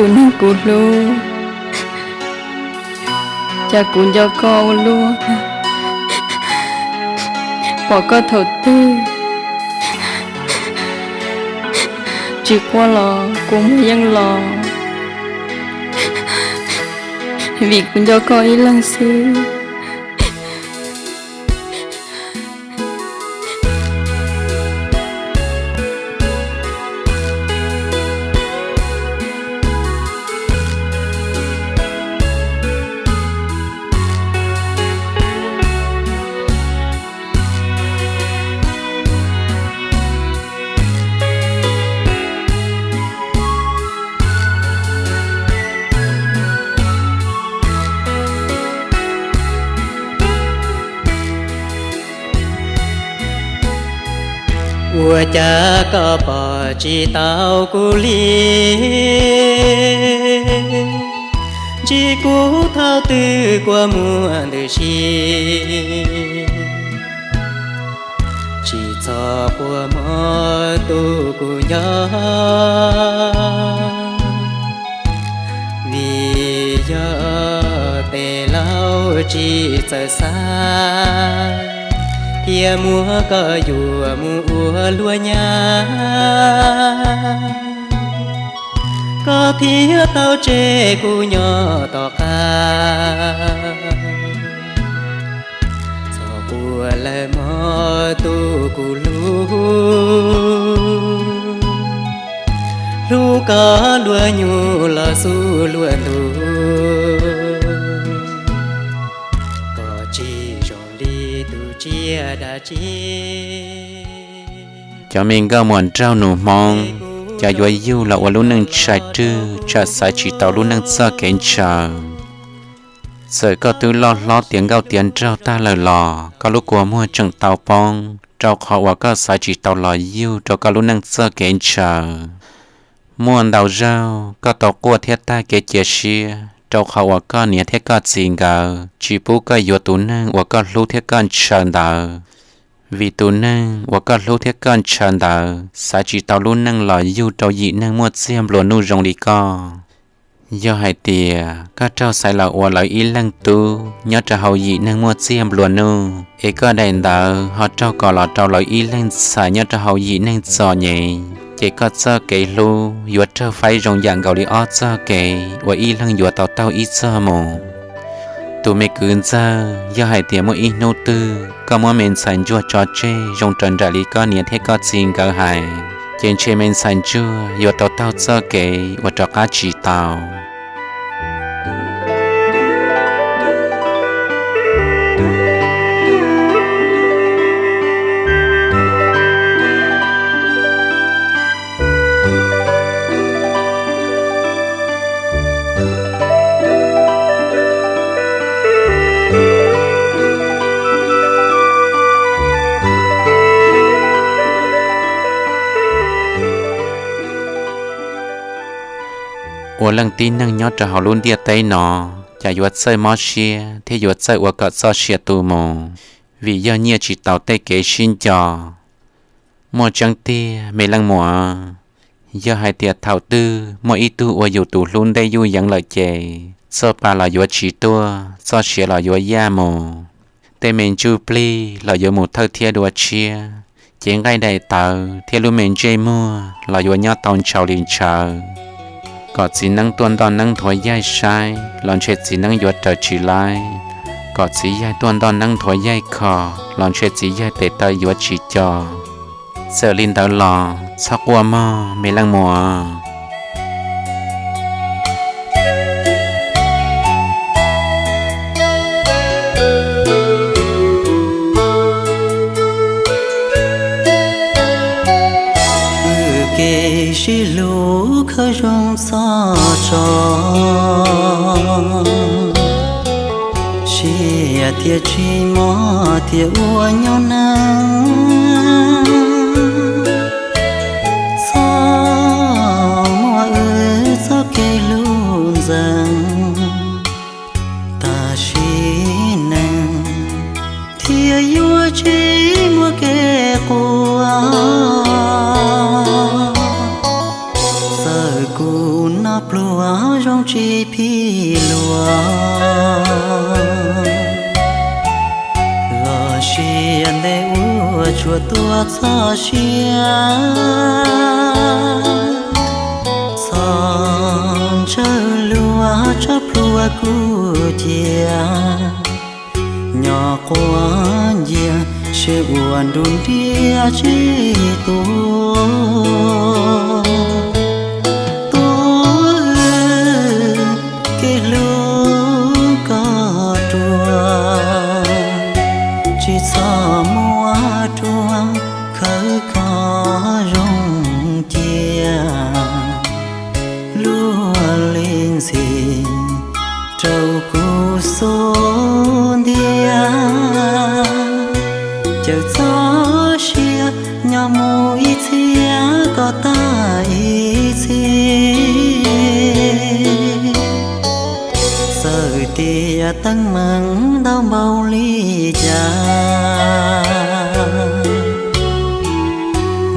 Tus neeg kuv hlub, cas kuv nco koj ua luaj, pom koj thaum twg tsis quaj los kua muag yeej los, vim kuv nco koj ib leeg xwb. Ua cas koj pom tsis tau kuv li, ntsib kuv thaum twg kua muag ntws si, tsis txhob quaj mog tus kuv nco, vim yog tes laus tsis txawj xav, thiaj muab koj yuam mus ua luag nyab, koj thiaj tau tseg kuv nyob tom qab. Txhob quaj lawm mog tus kuv hlub, hlub koj luag nyuj los xub luag ntuj, koj tsis zoo li tus tsiaj dab tsi. Cov me nkauj muam nraug nus Hmoob, cov yuav yug los ua lub neej tshai rwg, tsam xaiv tsis tau lub neej txoj kev ntshaw. Txawm koj twb loj hlob tiav nkauj tiav nraug tag lawm los koj lub kua muag tseem tau poob, rau qhov uas koj xaiv tsis tau los yug rau koj lub neej txoj kev ntshaw. Muaj ntau zaug koj tau quaj thiab tag kev cia siab, rau qhov uas koj niam thiab koj txiv nkawd tsis pub koj yuav tus neeg uas koj hlub thiab koj ntshaw ntawd. Vim tus neeg uas koj hlub thiab koj ntshaw ntawd xaiv tsis tau lub neej los yug rau yim neeg muaj txiag nplua nuj zoo li koj. Yog hais tias koj raug xaiv los ua lawv ib leeg tub nyob rau hauv yim neeg muaj txiag nplua nuj, es koj daim ntawv ho raug kos los rau lawv ib leeg ntxhais nyob rau hauv yim neeg txom nyem, ces koj txoj kev hlub yuav raug faib zoo yam nkaus li ob txoj kev uas ib leeg yuav tau taug ib txoj mus. Tus me kwv ntxawg, yog hais tias muaj ib hnub twg koj muab me ntxhais ntsuag tso tseg zoo raws nraim li koj niam thiab koj txiv nkawd hais, ces ntshe me ntxhais ntsuag yuav tau taug txoj kev uas rov qab tsis tau. Ua leej tib neeg nyob rau hauv lub ntiaj teb no, cas yuav txawj mob siab thiab yuav txawj ua kom txoj sia tu mus, vim yog nyiaj tsis tau tej kev sib nco. Muaj tseeb tiag me leej muam, yog hais tias thaum twg muaj ib tug ua yus tus hlub ntej yuj yeev lawm ces txoj pa los yuav tsis tuaj, txoj sia los yuav yaj mus. Tej me ntsuj plig los yuav mus thawj thiab dua tshiab, cev nqaij daim tawv thiab lub me ntsej muag los yuav nyob tau ntshaus li ntshaw. Kom txiv neeb tuaj ntoj neeb nthuav yaig saib los ntshe txiv neeb yuav raws tsis laib. Kom txiv yaig tuaj ntoj neeb nthuav yaig kho los ntshe txiv yaig tes taw yuav tsis co. Txawm li ntawd los txhob quaj mog me leej muam. Kev sib hlub khawb zoo txog tso, siab thiaj tsis mos thiaj ua nyob neej. Txhob muab wb txoj kev hlub ntxeev, tam sim neej thiaj yuav tsis muaj kev quaj. Txawm kuv noj pluag tsis phim luag, los sis ntev ua tsuas tuaj txog siab. Txog ntsawj luag tsob plhuav kuj cia, nyob quav nciag sib ua nruj nriab tsis tuag. Tuag kev hlub koj ruam, tsis txhob muab ruam khawb kho zoo cia. Luag li ntxhi rau kuv xub ntiag, cawm txoj sia nyob mus ib txhia kom tag ib txhis. Txawm tias teeb meem ntau npaum li cas,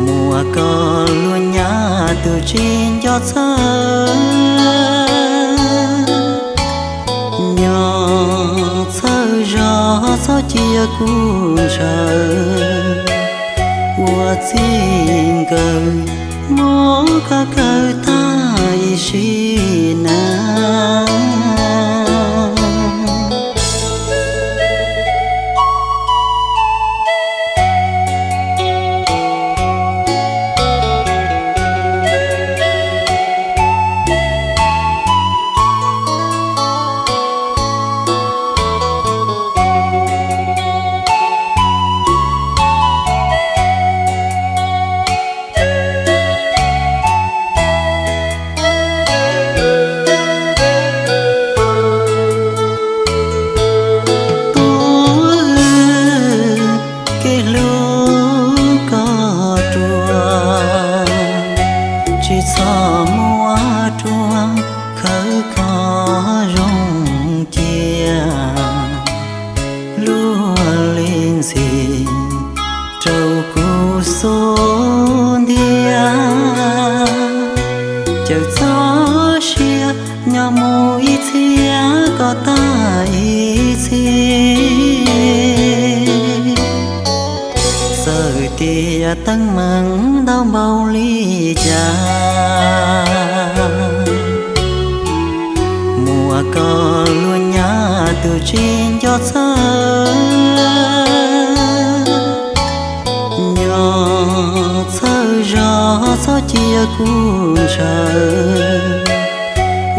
muaj koj lub nyab tus tsis nco txhawj. Nyob txhawj zog txhob cia kuv ntshaw, ua txij nkawm muab koj kawm tag ib sim neej. Tuag, kev hlub koj ruam, tsis txhob muab ruam khawb kho zoo cia. Luag li ntxhi rau kuv xub ntiag, cawm txoj sia nyob mus ib txhia kom tag ib txhis. Txawm tias teeb meem ntau npaum li cas, muaj koj lub nyab tus tsis nco txhawj. Nyob txhawj zog txhob cia kuv ntshaw,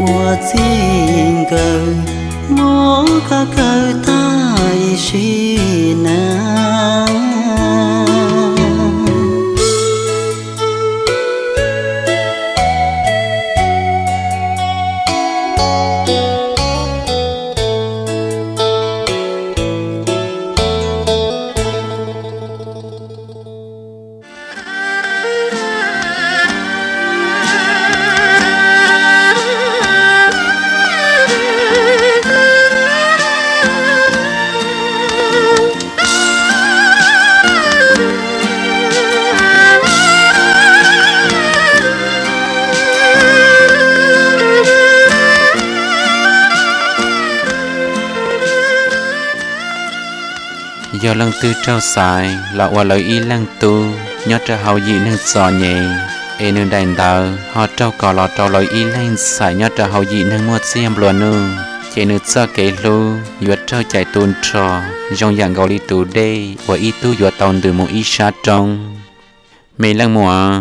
ua txij nkawm muab koj kawm tag ib sim neej. Yog leej twg raug xaiv los ua lawv ib leeg tub nyob rau hauv yim neeg txom nyem, es nws daim ntawv ho raug kos los rau lawv ib leeg ntxhais nyob rau hauv yim neeg muaj txiag nplua nuj, ces nws txoj kev hlub yuav raug cais tu nrho zoo yam nkaus li tus dej uas ib tug yuav tau ntws mus ib sab roob. Me leej muam,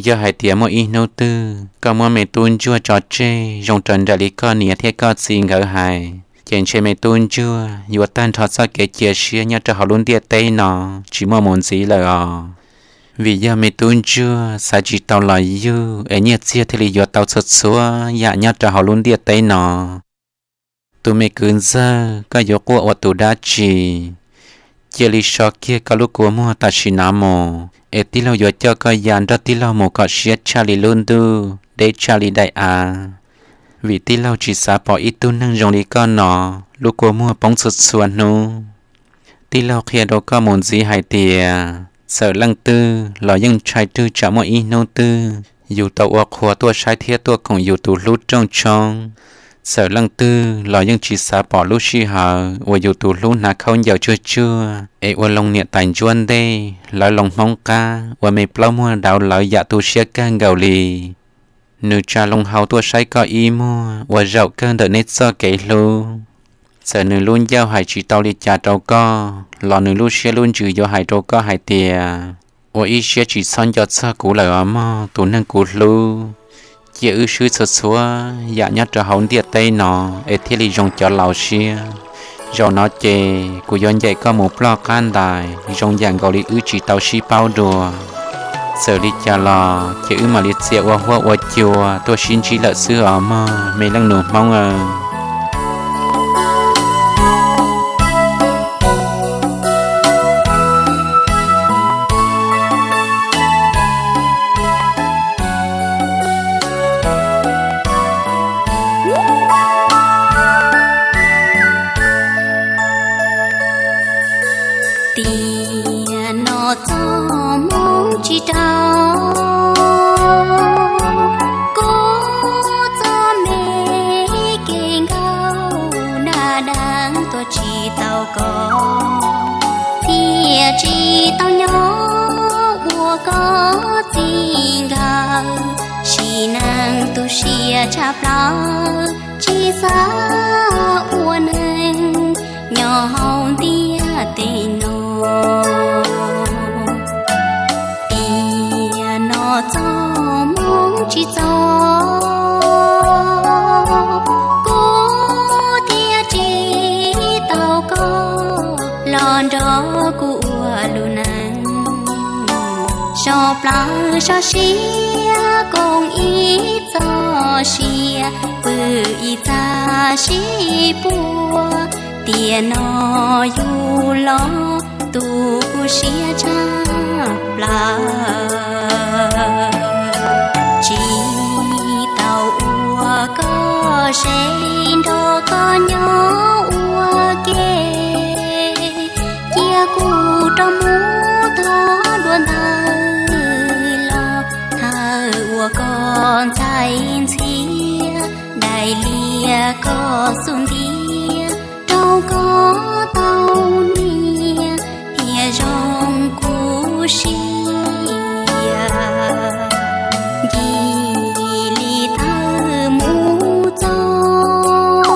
yog hais tias muaj ib hnub twg koj muab me tub ntsuag tso tseg zoo raws nraim li koj niam thiab koj txiv nkawd hais, ces ntshe me tub ntsuag yuav tag nrho txoj kev cia siab nyob rau hauv lub ntiaj teb no tsis muaj mus ntxiv lawm os. Vim yog me tub ntsuag xaiv tsis tau los yug es nyiaj txiag thiaj li yuav tau txhua txhua yam nyob rau hauv lub ntiaj teb no. Tus me kwv ntxawg, koj yuav quaj ua tus dab tsi? Cia li so kiag koj lub kua muag tam sim no mus, es tij laug yuav coj koj ya nrog tij laug mus kom siab tshaj li lub ntuj, deb tshaj li daim av. Vim tij laug tsis xav pom ib tug neeg zoo li koj no lub kua muag poob txhua txhua hnub. Tij laug qhia rau koj mus ntxiv hais tias txawm leej twg los yeej ntshai rwg tsam muaj ib hnub twg Yus tau ua qhua tuaj saib thiab tuaj koom yus tus hlub rooj tshoob, txawm leej twg los yeej tsis xav pom lub sij hawm uas yus tus hlub hnav khaub ncaws tsuag tsuag es ua loo niam tais ntsuab ntej hlawv loo hmoob qab ua me plaub muag dauv lawv yam tu siab kawg nkaus li. Nws tsa loo hau tuaj saib koj ib muag ua zaum kawg ntawm nej txoj kev hlub. Txawm nws lub ncauj hais tsis tau li cas rau koj los nws lub siab lub ntsws yuav hais rau koj hais tias, ua ib siab tsis txhob nco txog kuv lawm os mog tus neeg kuv hlub. Cia wb swb txhua txhua yam nyob rau hauv ntiaj teb no es thiaj li zoo cov laus siab. Zaum no ces kuv yuav ncaim koj mus ploj qab ntais zoo yam nkaus li wb tsis tau sib paub dua. Txawm li cas los ces wb mam li txia ua huab ua cua tuaj sib ntsib lawm xwb os mog me leej nus hmoob aw. Tiam no txoj hmoov tsis rau kuv txoj me kev nkaum na, deev tuaj tsis tau koj, thiaj tsis tau nyob ua koj txij nkawm. Sim neej tu siab tshaj plaws, tsis xav ua neeg nyob hauv ntiaj teb no. Tiam no txoj hmoov tsis txog, kuv thiaj tsis tau koj los nrog kuv ua lub neej. So plaub so siab koom ib txoj sia, pw ib txaj sib puag. Tiam no yus los tu kuv siab tshaj plaws, tsis tau ua koj ze nrog koj nyob ua ke. Cia kuv rov mus thov dua ntawd los, thawj ua koj ntxhais ntxhiab, daim lias koj xub ntiag, rau koj tau niam thiaj zoo kuv siab. Ncig li thawj mus txog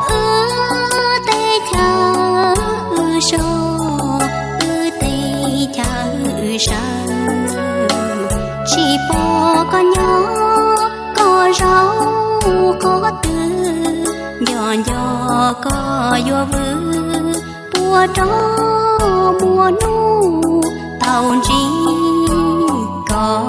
wb tej chaw wb so, wb tej chaw wb sawv, tsis pom koj nyob koj zaum qhov twg, nco nco koj yuav vwm puas rau muaj hnub tau ntsib koj.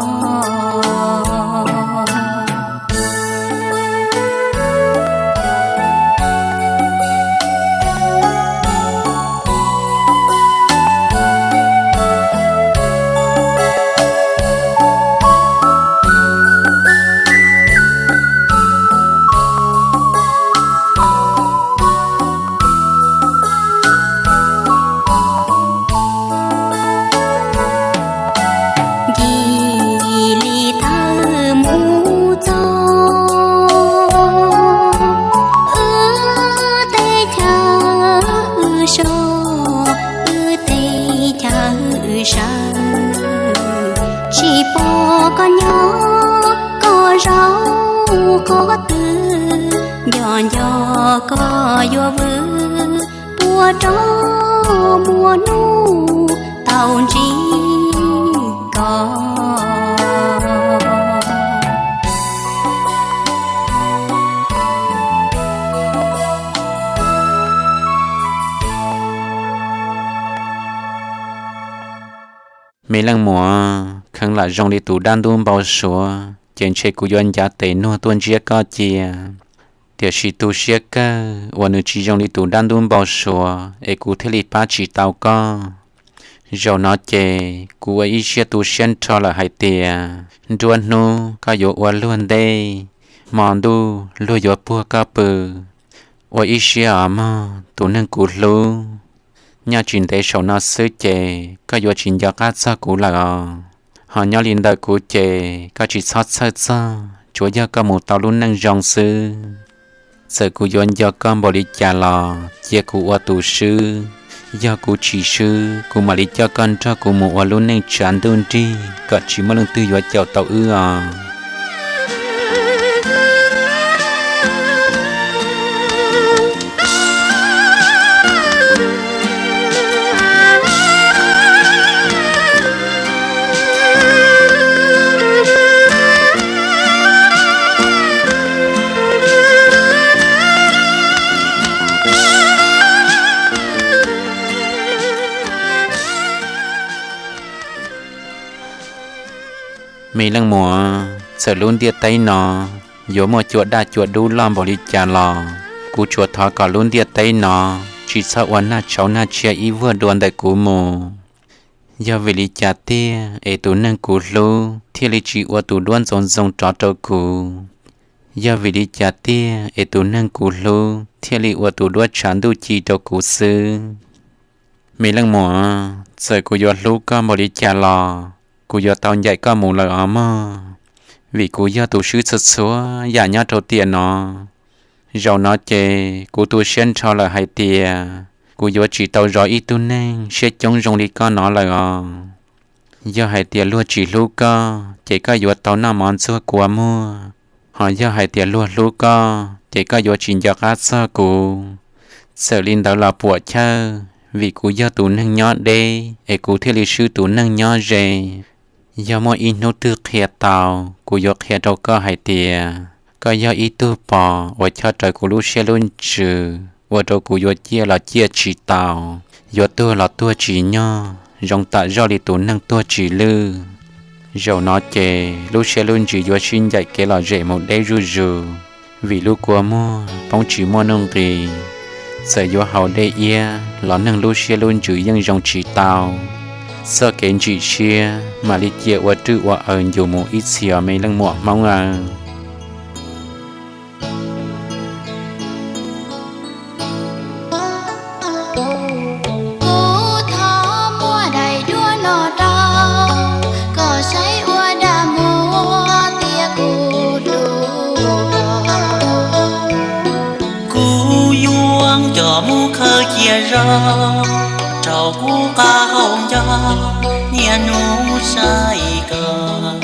Ncig li thawj mus txog wb tej chaw wb so, wb tej chaw wb sawv, tsis pom koj nyob koj zaum qhov twg, nco nco koj yuav vwm puas rau muaj hnub tau ntsib koj. Me leej muam, kheev lam zoo li tus dab ntub npau suav ces ntshe kuv yuav ncav tes nuag tuaj ntsiab koj cia. Tiam sis tu siab kawg uas nws tsis zoo li tus dab ntub npau suav es kuv thiaj li pab tsis tau koj. Zaum no ces kuv ua ib siab tu siab nrho lawm hais tias nruab hnub koj yuav ua luag ntej, hmo ntuj luag yuav puag koj pw. Ua ib siab os mog tus neeg kuv hlub, nyob tsis ntev saum no xwb ces koj yuav tsis nco qab txog kuv lawm os. Ho nyob li ntawm kuv ces koj tsis txhob txhawj txog, tsuav yog koj mus tau lub neej zoo xwb. Txawm kuv yuav nco koj npaum li cas los cia kuv ua tus swb. Yog kuv tsis swb, kuv mam li coj koj nrog kuv mus ua lub neej tsav ntuj nrig kom tsis muaj leej twg yuav caum tau wb os. Me leej muam, txawm lub ntiaj teb no yuav muaj cua daj cua dub loj npaum li cas los kuv tsuas thov kom lub ntiaj teb no tsis txhob ua nag tshauv nag tshiab ib vuag dua ntawm kuv mus. Yog vim li cas tiag es tus neeg kuv hlub thiaj li tsis ua tus duab ntxoov ntxoo rov rau kuv? Yog vim li cas tiag es tus neeg kuv hlub thiaj li ua tus duab tshav ntuj ci rau kuv xwb? Me leej muam, txawm kuv yuav hlub koj npaum li cas los kuv yuav tau ncaim koj mus lawm os mog, vim kuv yog tus swb txhua txhua yam nyob rau tiam no. Zaum no ces kuv tu siab nrho lawm hais tias kuv yuav tsis tau zov ib tug neeg siab coob zoo li koj no lawm os. Yog hais tias luag tsis hlub koj ces koj yuav tau noj mov ntxuag kua muag, ho yog hais tias luag hlub koj ces koj yuav tsis nco qab txog kuv. Txawm li ntawd los puam chawj, vim kuv yog tus neeg nyob deb es kuv thiaj li swb tus neeg nyob ze. Yog muaj ib hnub twg qhia tau, kuv yuav qhia rau koj hais tias koj yog ib tug pos uas chob rawv kuv lub siab lub ntsws, ua rau kuv yuav ciaj los ciaj tsis tau, yuav tuag los tuag tsis nyog, zoo tam zoj li tus neeg tuag tsis lwj. Zaum no ces lub siab lub ntsws yuav sib ncaim kev lom zem mus deb zuj zus, vim lub kua muag poob tsis muaj nuj nqis. Txawm yuav haus dej iab los neeg lub siab lub ntsws yeej zoo tsis tau. Txoj kev ntsim siab mam li cia ua rwj ua aws ncus mus ib txhis os me leej muam Hmoob aw. Kuv thov muab daim duab no rau koj saib ua dag muag tias kuv hlub. Kuv yuav coj mus khaws cia zog rau kuv qab hau ncauj niaj hnub saib koj.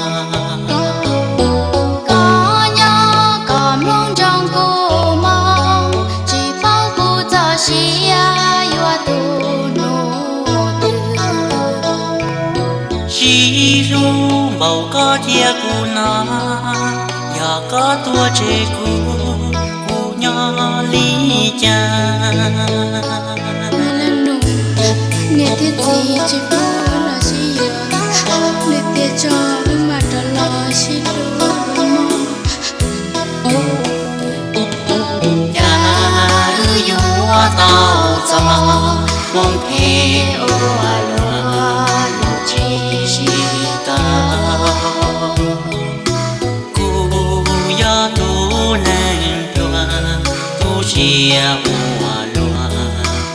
Koj nyob kom mloog ntsoov kuv moo, tsis paub kuv txoj sia yuav tu hnub twg. Sib hlub npaum koj thiab kuv no, yog koj tuag tseg kuv, kuv nyob li cas? Niam thiab txiv tsis pub los sib yuav, nws tias tso wb mam rov los sib hlub mog. Cas wb yuav tau txoj hmoov phem ua luag hlub tsis sib tau. Kuv yog tus neeg pluag, tu siab ua luag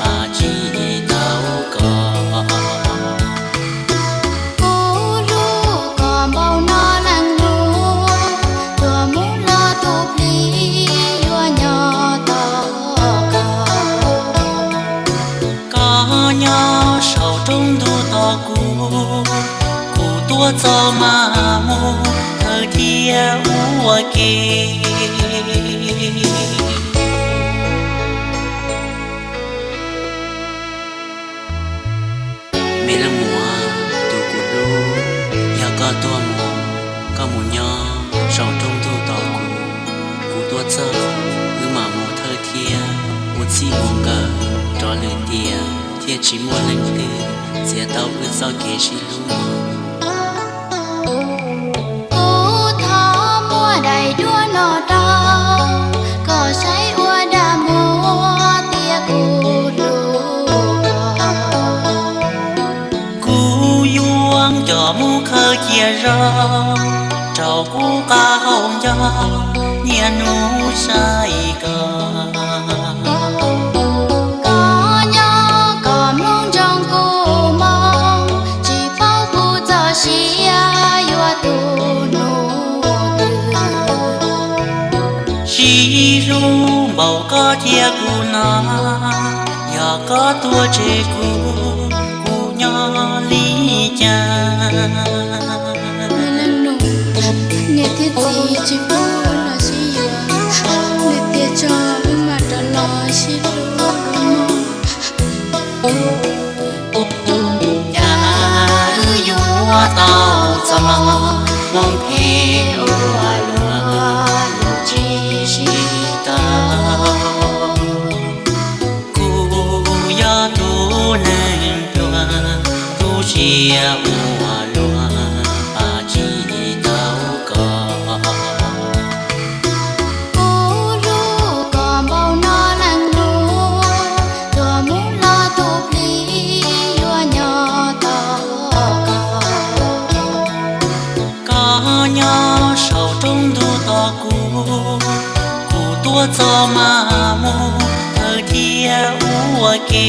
pab tsis tau koj. Kuv hlub koj npaum no leej hlub, tuag mus los tus plig yuav nyob tos koj. Koj nyob saum roob ntuj tos kuv, kuv tuaj txog mam mus thawj thiab ua ke. Me leej muam tus kuv hlub, yog koj tuaj mus, koj mus nyob saum roob ntuj tos kuv, kuv tuaj txog wb mam mus thawj thiab ua txij ua nkawm rov lwm tiam thiaj tsis muaj leej twg txiav tau wb txoj kev sib hlub. Kuv thov muab daim duab no rau koj saib ua dag muag tias kuv hlub koj. Kuv yuav coj mus khaws cia zog rau kuv qab hau ncauj niaj hnub saib koj. Koj nyob kom mloog ntsoov kuv moo, tsis paub kuv txoj sia Koj tuag tseg kuv, kuv nyob li cas? Niam thiab txiv tsis pub los sib yuav, niam tias tso wb mam rov los sib hlub dua mog. Cas wb yuav tau txoj hmoov phem ua luag tsis sib tau. Kuv yog tus neeg pluag, tu siab ua luag pab tsis tau koj. Kuv hlub koj npaum no leej nus, tuag mus los tus plig yuav nyob tos koj. Koj nyob saum roob ntuj tos kuv, kuv tuav txoj mas mus thawj thiab ua ke.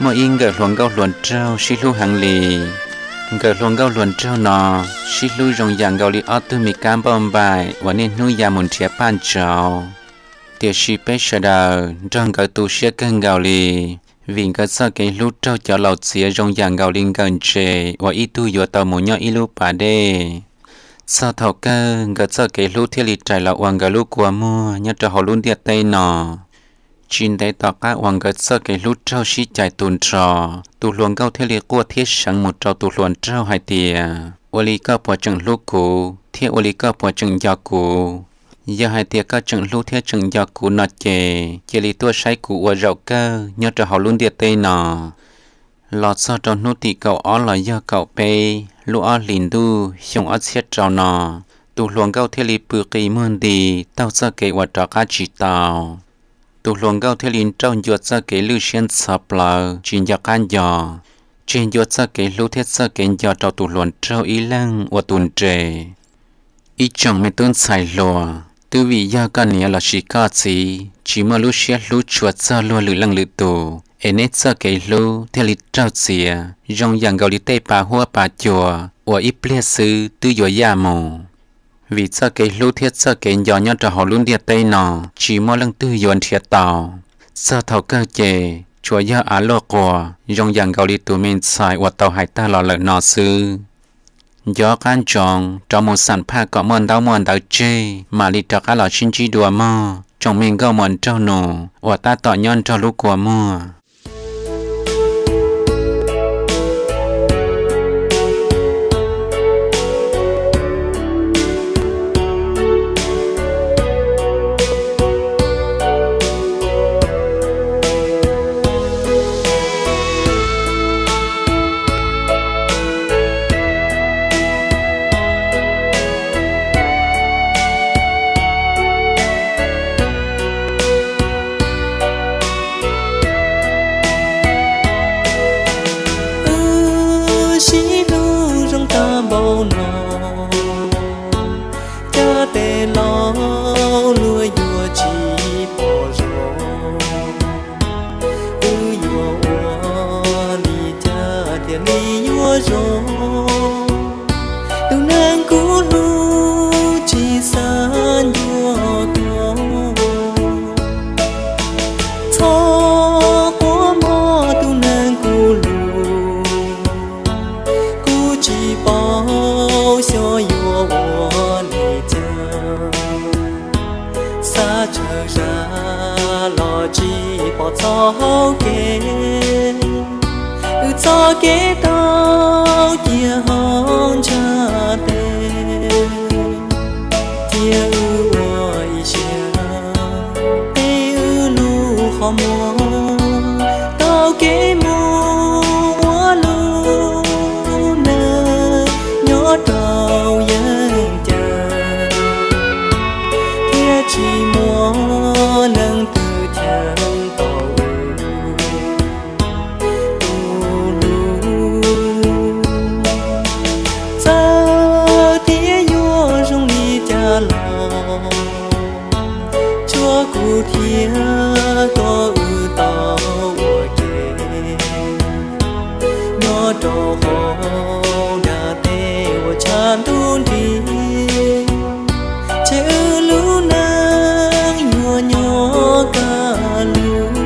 Muaj ib nkawm hluas nkauj hluas nraug sib hlub heev li. Nkawm hluas nkauj hluas nraug no sib hlub zoo yam nkaus li ob tug me kab npauj npaim uas niaj hnub ya mus nrhiav paj ntsauv. Tiam sis peb sawv daws nrog nkawd tu siab kawg nkaus li, vim nkawd txoj kev hlub raug cov laus txiav zoo yam nkaus li nkawm ntses uas ib tug yuav tau mus nyob ib lub pas dej. Txog thaum kawg nkawd txoj kev hlub thiaj li rais los ua nkawd lub kua muag nyob rau hauv lub ntiaj teb no. Tsis ntev tom qab uas nkawd txoj kev hlub raug sib cais tu nrho, tus hluas nkauj thiaj li quaj thiab seev mus rau tus hluas nraug hais tias, ua li koj puas tseem hlub kuv thiab ua li koj puas tseem nco kuv? Yog hais tias koj tseem hlub thiab tseem nco kuv no ces cia li tuaj saib kuv ua zaum kawg nyob rau hauv lub ntiaj teb no. Los txog rau hnub tim kaum ob los yog kaum peb lub ob hlis ntuj xyoo ob txhiab rau no, tus hluas nkauj thiaj li pw qi muag nti taug txoj kev uas rov qab tsis tau. Tus hluas nkauj thiaj li nrauj ncua txoj kev lwj siab ntxhov plawv tsis nco qab nco, tseg ncua txoj kev hlub thiab txoj kev nco rau tus hluas nraug ib leeg ua tus nres. Ib tsoom me tub ntxhais hluas, twb vim yog koj niam lossis koj txiv tsis muaj lub siab hlub tshua txog luag lwm leej lwm tus es neb txoj kev hlub thiaj li raug txiav zoo yam nkaus li tej pa huab pa cua uas ib pliag xwb twb yuav yaj mus. Vim txoj kev hlub thiab txoj kev nco nyob rau hauv lub ntiaj teb no tsis muaj leej twg yuav nrhiav tau. Txog thaum kawg ces tsuas yog av luaj quas zoo yam nkaus li tus me ntxhais uas tau hais tag los lawm no xwb. Nco qab ntsoov rov mus xam phaj kom muaj ntaub muaj ntawv tseg mam li rov qab los sib ntsib dua mog tsoom me nkauj muam nraug nus uas tab tom nyob nrog lub kua muag. Wb sib hlub zoo tag npaum no, cas tej laus luag yuav tsis pom zoo. Wb yuav ua li cas thiaj li yuav zoo? Tus neeg kuv hlub tsis xav ncuag koj, txhob quaj mog tus neeg kuv hlub. Kuv tsis paub xyov yuav ua li cas, xav tsawg zaj los tsis pom txoj hau kev. Wb txoj kev tau cia hauv ntshav tes, cia wb ua ib siab. muag, tau kev mus ua lub neej nyob rau yeeb ceeb, thiab tsis muaj leej twg cheem tau tu lub. Txawm tias yuav zoo li cas los, tsuav kuv thiab koj wb tau ua ke nyob rau hauv ntiaj teb uas tshav ntuj nrig, ces wb lub neej yuav nyob kaj lug.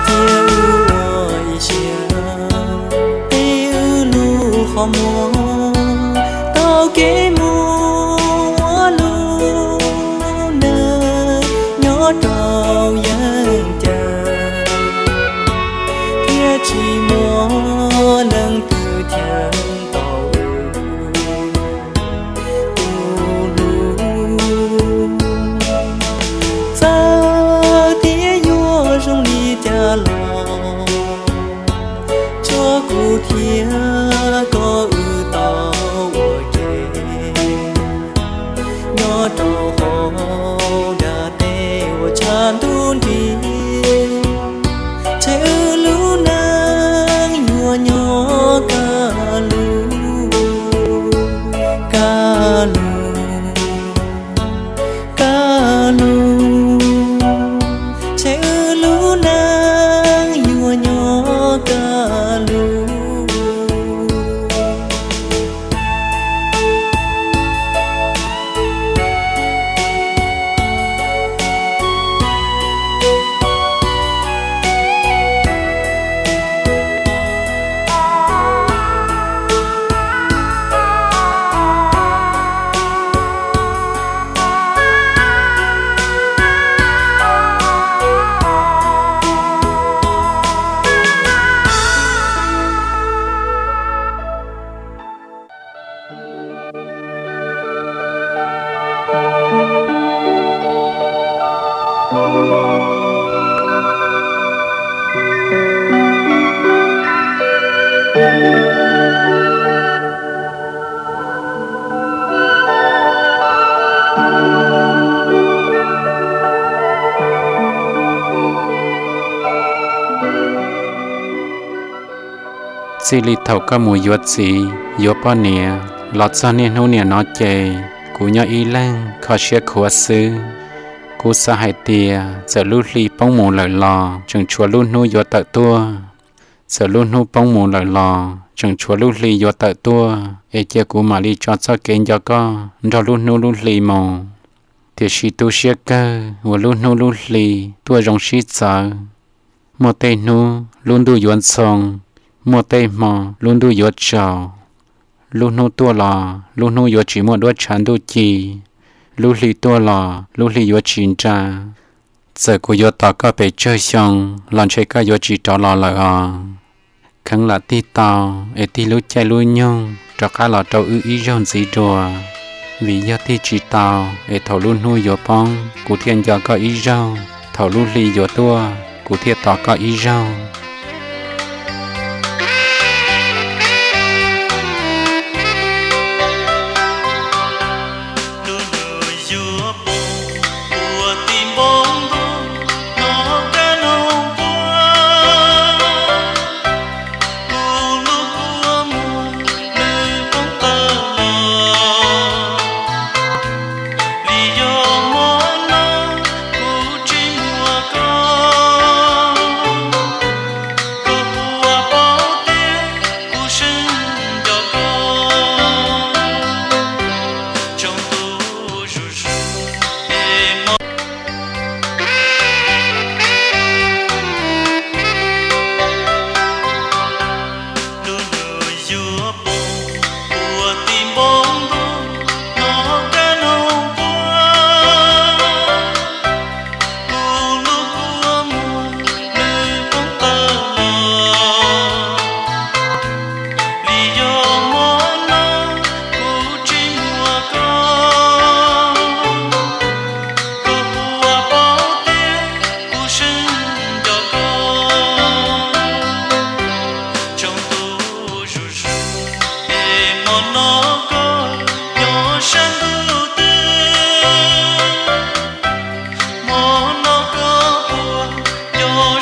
Thiab wb ua ib siab, peb wb lub qhov muag, tau kev mus ua lub neej nyob rau yeeb ceeb, thiab tsis muaj leej twg cheem tau tu lub. Txawm tias yuav zoo li cas los, tsuav kuv thiab koj wb tau ua ke nyob rau hauv ntiaj teb uas tshav ntuj nrig, ces wb lub neej yuav nyob kaj lug, kaj lug, kaj lug, ces wb lub neej yuav nyob kaj lug. Txij li thaum koj mus yuav txiv yuav poj niam los txog niaj hnub niam no ces kuv nyob ib leeg kho siab khuav xwb. Kuv xav hais tias txawm lub hli poob mus lawm los tseem tshuav lub hnub yuav tawm tuaj. Txawm lub hnub poob mus lawm los tseem tshuav lub hli yuav tawm tuaj, es cia kuv mam li tso txoj kev nco koj nrog lub hnub lub hli mus. Tiam sis tu siab kawg uas lub hnub lub hli tuaj zoo sib txawv. Muaj tej hnub lub ntuj yuav ntxhoo, muaj tej hmo lub ntuj yuav tsaus. Lub hnub tuaj los lub hnub yuav tsis muaj duab tshav ntuj ci, lub hli tuaj los lub hli yuav tsis nra. Txawm kuv yuav tos koj pes tsawg xyoo los ntshe koj yuav tsis rov los lawm os. Kheev lam tig tau es tig lub caij lub nyoog rov qab los rau wb ib zaug ntxiv dua, vim yog tig tsis tau es thaum lub hnub yuav poob kuv thiaj nco koj ib zaug, thaum lub hli yuav tuaj kuv thiaj tos koj ib zaug.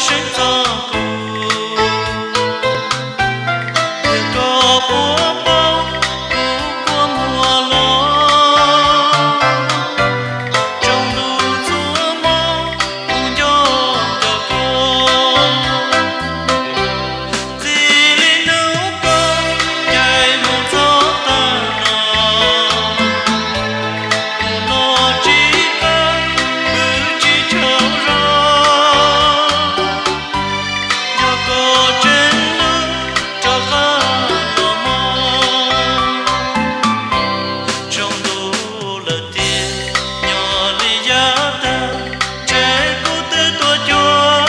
seeb txog kuv, thiab koj puas paub kuv kua muag los. Tsaus ntuj txhua hmo kuv nco nco koj, txij li hnub koj ncaim mus txog tav no. Hnub no tsis qab, wb tsis tsaug zog, yog koj tseem hlub rov qab los mog. Tsaus ntuj lawm tiag, nyob li yav tag, ntshe kuv twb tuaj cuag,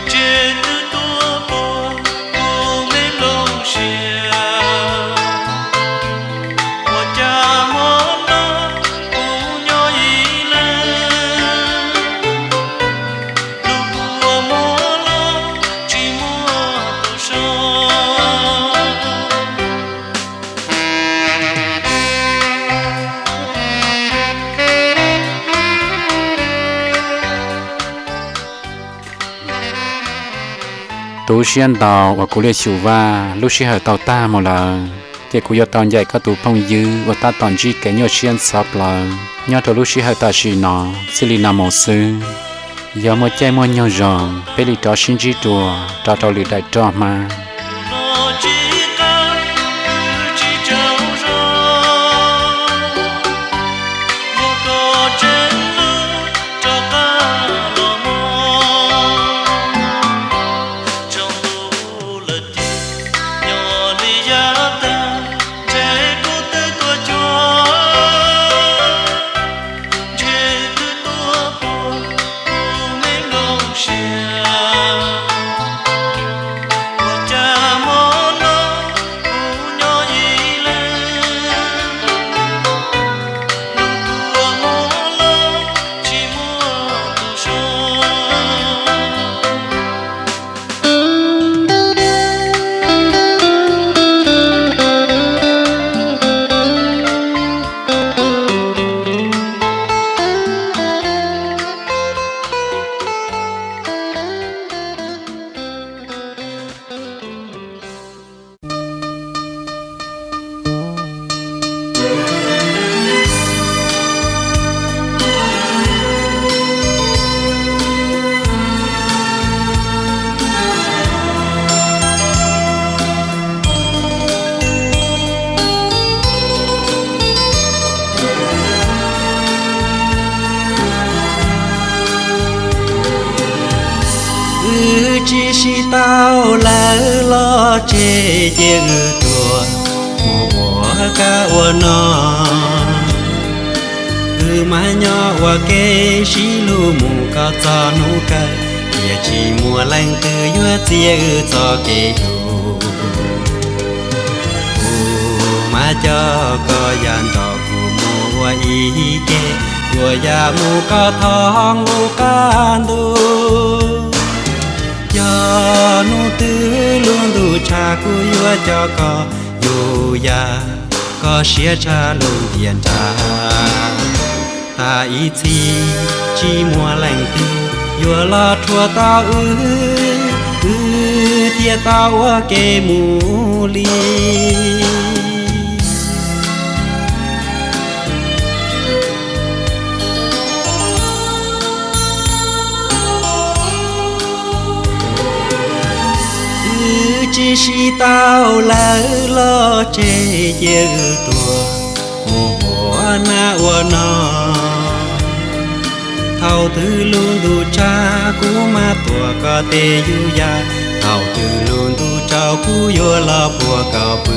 ntshe twb tuaj puag kuv me nplooj siab. Ua cas hmo no kuv nyob ib leeg, lub kua muag los tsis muaj tus so. Tu siab ntau uas kuv Liaj Xyum Vaj, lub sij hawm tau tag mus lawm, ces kuv yuav tau ncaim koj tus phooj ywg uas tab tom ntsib kev nyuaj siab ntxhov plawv nyob rau lub sij hawm tam sim no txij li no mus xwb. Yog muaj caij muaj nyoog zoo, peb li rov sib ntsib dua rau rau lwm daim roj hmab. Wb tsis sib tau lawm los tseg, cia wb tuaj mus ua kab ua no. Wb mas nyob ua ke sib hlub mus kom txog hnub kawg, tiam tsis muaj leej twg yuav txiav wb txoj kev hlub. Kuv mas coj koj ya nrog kuv mus ua ib ke, yuav ya mus kom thoob lub qab ntuj. Yog hnub twg lub ntuj tshab kuv yuav coj koj yug ya, koj siab tshaj lub ntiaj nrag. Tas ib txhis tsis muaj leej twg yuav los rhuav tau wb, wb thiaj tau ua ke mus li. Wb tsis sib tau lawm los tseg, cia wb tuaj mus ua na ua no. Thaum twg lub ntuj tshab kuv mam tuaj koj tej yug ya, thaum twg lub ntuj tsaus kuv yuav los puag koj pw.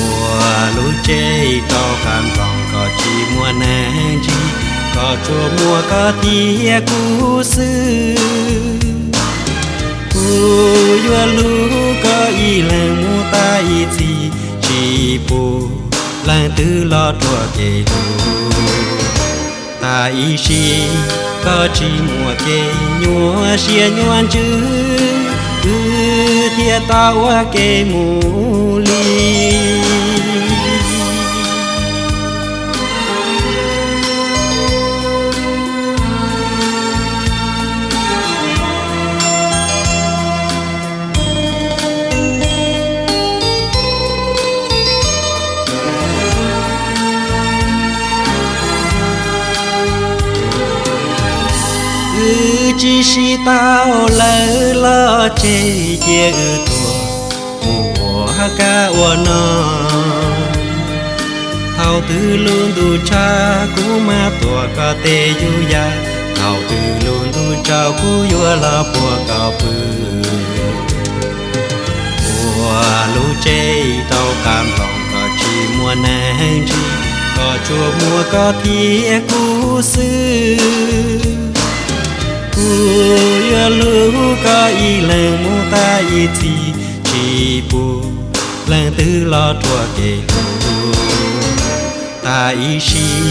Ua lub tsev rau qab nploos kom tsis muaj neeg ntsib, kom tsuas muaj koj thiab kuv xwb. Kuv yuav hlub koj ib leeg mus tas ib txhis, tsis pub leej twg los rhuav kev hlub. Tas ib sim koj tsis muaj kev nyuaj siab nyuaj ntsws, wb thiaj tau ua ke mus li. Tsis sib tau lawm los tseg, cia wb tuag mus ua kab ua no. Thaum twg lub ntuj tshab kuv mam tuaj koj tej yub yas, thaum twg lub ntuj tsaus kuv yuav los puag koj pw. Ua lub tsev rau qab nploos, koj tsis muaj neeg ntsib, koj tsuas muaj koj thiab kuv xwb. Kuv yuav hlub koj ib leeg mus tas ib txhis, tsis pub leej twg los rhuav kev hlub. Tas ib sim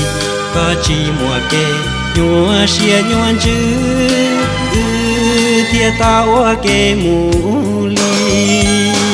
koj tsis muaj kev nyuaj siab nyuaj ntsws, wb thiaj tau ua ke mus li.